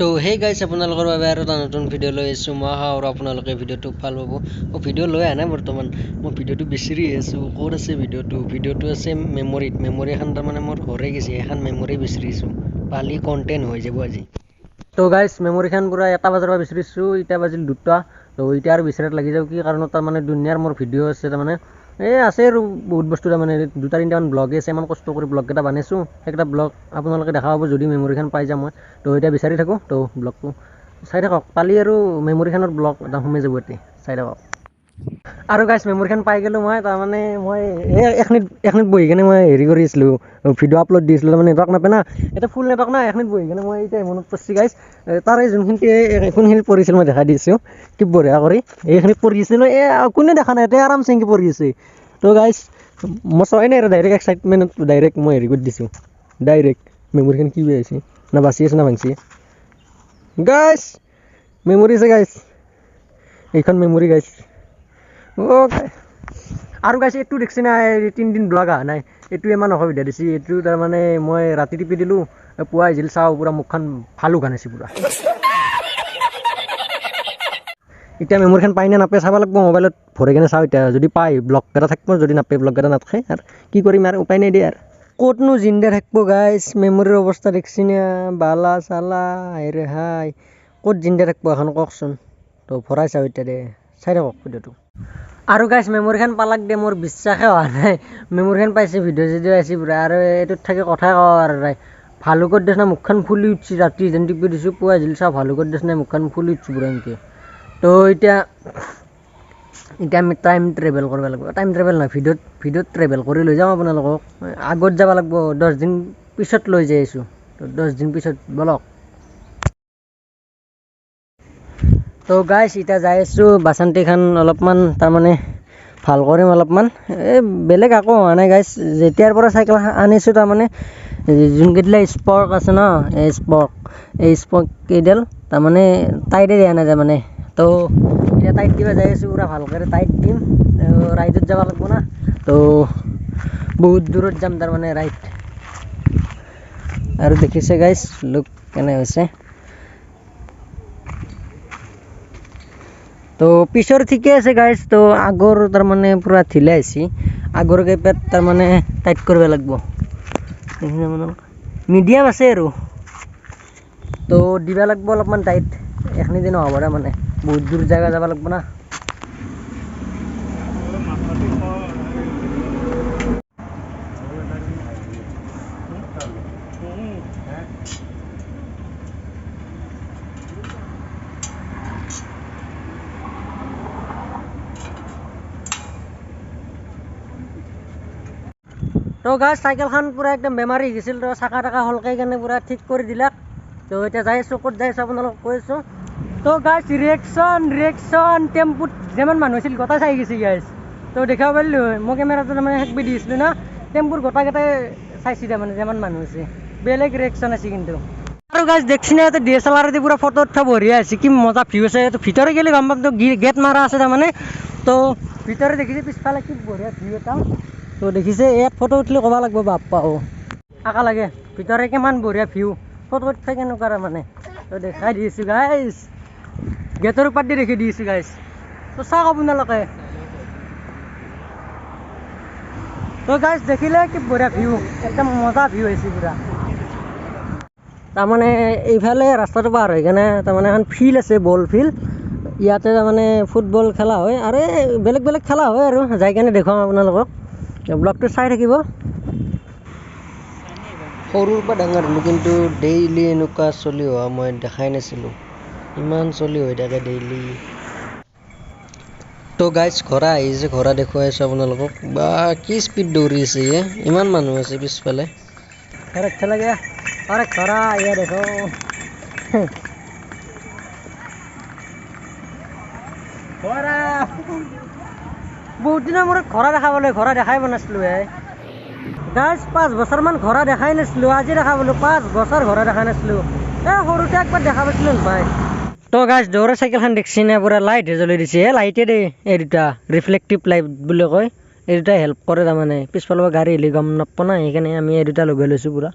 তো হেই গাইছ, আপোনালোকৰ বাবে আৰু এটা নতুন ভিডিঅ' লৈ আহিছোঁ। মই আশা কৰোঁ আপোনালোকে ভিডিঅ'টো ভাল পাব। ভিডিঅ' লৈ অহা নাই বৰ্তমান, মই ভিডিঅ'টো বিচাৰি আছোঁ। ক'ত আছে ভিডিঅ'টো? ভিডিঅ'টো আছে মেমৰিত। মেমৰি এখন তাৰমানে মোৰ হৰাই গৈছে, সেইখন মেমৰি বিচাৰিছোঁ। পালি কণ্টেণ্ট হৈ যাব আজি। তো গাইছ, মেমৰিখন পূৰা 1 বজাৰ পৰা বিচাৰিছোঁ, এতিয়া বাজিল 2টা। তো এতিয়া আৰু বিচাৰাত লাগি যাওঁ। কি কাৰণত তাৰমানে দুনিয়াৰ মোৰ ভিডিঅ' আছে, তাৰমানে এই আছে আৰু বহুত বস্তু, তাৰমানে 2টা 3টামান ব্লগে আছে। ইমান কষ্ট কৰি ব্লগকেইটা বনাইছোঁ, সেইকেইটা ব্লগ আপোনালোকে দেখা পাব যদি মেমৰিখন পাই যাওঁ মই। তো এতিয়া বিচাৰি থাকোঁ, তো ব্লগটো চাই থাকক। পালি আৰু মেমৰিখনৰ ব্লগ এটা সোমাই যাব, এতিয়া চাই থাকক। আৰু গাইছ, মেমৰিখন পাই গ'লোঁ মই। তাৰমানে মই এই এখনিত বহি কিনে মই হেৰি কৰি আছিলোঁ, ভিডিঅ' আপলোড দি আছিলোঁ। তাৰমানে নেটৱৰ্ক নাপায় না, এতিয়া ফুল নেটৱৰ্ক নাই। এখনিত বহি কিনে মই এতিয়া মনত পৰিছে গাইছ, তাৰে যোনখিনিত কোনখিনিত পৰিছিল মই দেখাই দিছোঁ। কি বঢ়িয়া কৰি এইখিনিত পৰি আছিল, এই কোনে দেখা নাই, এতিয়া আৰামছে এনেকৈ পৰি আছে। তো গাইছ, মই চোৱাই নাই আৰু ডাইৰেক্ট এক্সাইটমেণ্টত ডাইৰেক্ট মই হেৰি কৰি দিছোঁ। ডাইৰেক্ট মেমৰিখন কি হৈ আছে, না বাচি আছে না ভাংছি। গাইছ, মেমৰি আছে গাইছ, এইখন মেমৰি গাইছ। অ' আৰু গাইছ, এইটো দেখছি না, 3 দিন ব্লগ অহা নাই, এইটো ইমান অসুবিধা দিছে। এইটো তাৰমানে মই ৰাতি টিপি দিলোঁ, পুৱা আহিছিল চাওঁ পূৰা মুখখন ভালুক আনিছে পূৰা। এতিয়া মেমৰিখন পাই নে নাপায় চাব লাগিব, মোবাইলত ভৰাই কিনে চাওঁ। এতিয়া যদি পায় ব্লগ এটা থাকিব, যদি নাপায় ব্লগ এটা নাথাকে আৰু কি কৰিম আৰু উপায় নাই দিয়ে আৰু। ক'তনো জিন্দা থাকিব গাইছ, মেমৰিৰ অৱস্থা দেখছি না, বালা চালা হাইৰে হাই, ক'ত জিন্দা থাকিব এখন কওকচোন। তো ভৰাই চাওঁ এতিয়া দে, চাই থাকক ভিডিঅ'টো। আৰু গাইছ, মেমৰিখন পালাক দে, মোৰ বিশ্বাসে হোৱা নাই। মেমৰিখন পাইছে, ভিডিঅ' চিডিঅ' আহিছে পূৰা। আৰু এইটোত থাকি কথাই কওঁ আৰু নাই, ভালুকৰ নিচিনা মুখখন ফুলি উঠছি। ৰাতি যেন টিপি দিছোঁ, পুৱা আহিছিল চাওঁ ভালুকৰ নিচিনা মুখখন ফুলি উঠছি পূৰা এনেকৈ। তো এতিয়া আমি টাইম ট্ৰেভেল কৰিব লাগিব। টাইম ট্ৰেভেল নহয়, ভিডিঅ'ত ট্ৰেভেল কৰি লৈ যাওঁ আপোনালোকক। আগত যাব লাগিব, 10 দিন পিছত লৈ যাই আছোঁ। তো 10 দিন পিছত বলক। তো গাইছ, এতিয়া যাই আছোঁ বাচন্তিখন অলপমান তাৰমানে ভাল কৰিম অলপমান। এই বেলেগ একো হোৱা নাই গাইছ, যেতিয়াৰ পৰা চাইকেল আনিছোঁ তাৰমানে যোনকেইটা স্পৰ্ক আছে ন, এই স্পৰ্ক কেইডাল তাৰমানে টাইটে দিয়া নাই তাৰমানে। তো এতিয়া টাইট দিব যাই আছোঁ, পূৰা ভালকৈ টাইট দিম। ৰাইডত যাব লাগিব না, তো বহুত দূৰত যাম তাৰমানে ৰাইড। আৰু দেখিছে গাইছ লুক কেনে হৈছে। তো পিছৰ ঠিকে আছে গাইছ, তো আগৰ তাৰমানে পূৰা ঢিলা হৈছে। আগৰ কেইপাত তাৰমানে টাইট কৰিব লাগিব, মিডিয়াম আছে আৰু। তো দিব লাগিব অলপমান টাইট, এইখিনি দিন নহ'ব তাৰমানে, বহুত দূৰ জেগা যাব লাগিব না। তো গাইছ, চাইকেলখন পূৰা একদম বেমাৰী হৈ গৈছিল, তো চাকা টাকা সলকাই কেনে পূৰা ঠিক কৰি দিলাক। তো এতিয়া যাই আছোঁ, ক'ত যাই আছোঁ আপোনালোকক কৈ আছোঁ। তো গাইছ, ৰিয়েকশ্যন টেম্পুত যিমান মানুহ আছিল গোটাই চাই গৈছে গাইছ। তো দেখাব পাৰিলোঁ হয়, মই কেমেৰাটো তাৰমানে সেকবি দিছিলোঁ না, টেম্পুৰ গোটাইকেইটাই চাইছে তাৰমানে যিমান মানুহ আছে, বেলেগ ৰিয়েকশ্যন আছে কিন্তু। আৰু গাইছ দেখছি না, ইয়াতে ডি এছ এল আৰ দি পূৰা ফটো উঠা বঢ়িয়া হৈছে, কি মজা ভিউ আছে। তো ভিতৰে গ'লে গম পাম, তো গেট মাৰা আছে তাৰমানে। তো ভিতৰে দেখিছে পিছফালে কি বঢ়িয়া ভিউ এটা। তো দেখিছে ইয়াত ফটো উঠিলে ক'ব লাগিব বাপ্পা অ' আকা লাগে, ভিতৰে কিমান বঢ়িয়া ভিউ, ফটো উঠে কেনেকুৱা তাৰমানে। তো দেখাই দিছোঁ গাইছ, গেটৰ ওপৰত দি দেখি দিছোঁ গাইছ। তো চাওক আপোনালোকে। তো গাইছ দেখিলে কি বঢ়িয়া ভিউ, একদম মজা ভিউ হৈছে পূৰা। তাৰমানে এইফালে ৰাস্তাটো পাৰ হৈ কেনে তাৰমানে এখন ফিল্ড আছে, বল ফিল্ড। ইয়াতে তাৰমানে ফুটবল খেলা হয় আৰু বেলেগ বেলেগ খেলা হয় আৰু, যাই কেনে দেখুৱাম আপোনালোকক। ব্লগটো চাই থাকিব। সৰুৰ পৰা ডাঙৰ হ'লোঁ কিন্তু ডেইলি এনেকুৱা চলি হোৱা মই দেখাই নাছিলোঁ, ইমান চলি হৈ থাকে ডেইলি। তো গাইছ, ঘোঁৰা আহিছে, ঘোঁৰা দেখুৱাই আছোঁ আপোনালোকক। বা কি স্পীড দৌৰি আছে, ইমান মানুহ আছে পিছফালে। আৰে ঘোঁৰা ইয়া দেখো। ঘোঁৰা বহুত দিনৰ মূৰত ঘোঁৰা দেখা পালোঁ, ঘোঁৰা দেখাই বনাইছিলোঁ হে গাইছ। 5 বছৰমান ঘোঁৰা দেখাই নাছিলোঁ, আজি দেখা পালোঁ। 5 বছৰ ঘোঁৰা দেখা নাছিলোঁ, এই সৰুতে একবাৰ দেখা পাইছিলোঁ ভাই। তো গাইছ, দৌৰা চাইকেলখন দেখছি না, পূৰা লাইট জ্বলি দিছে। এই লাইটে দেই, এই দুটা ৰিফ্লেক্টিভ লাইট বুলি কয়, এই দুটাই হেল্প কৰে তাৰমানে। পিছফালৰ পৰা গাড়ী আহিলে গম নাপাব না, সেইকাৰণে আমি এই দুটা লগাই লৈছোঁ পূৰা।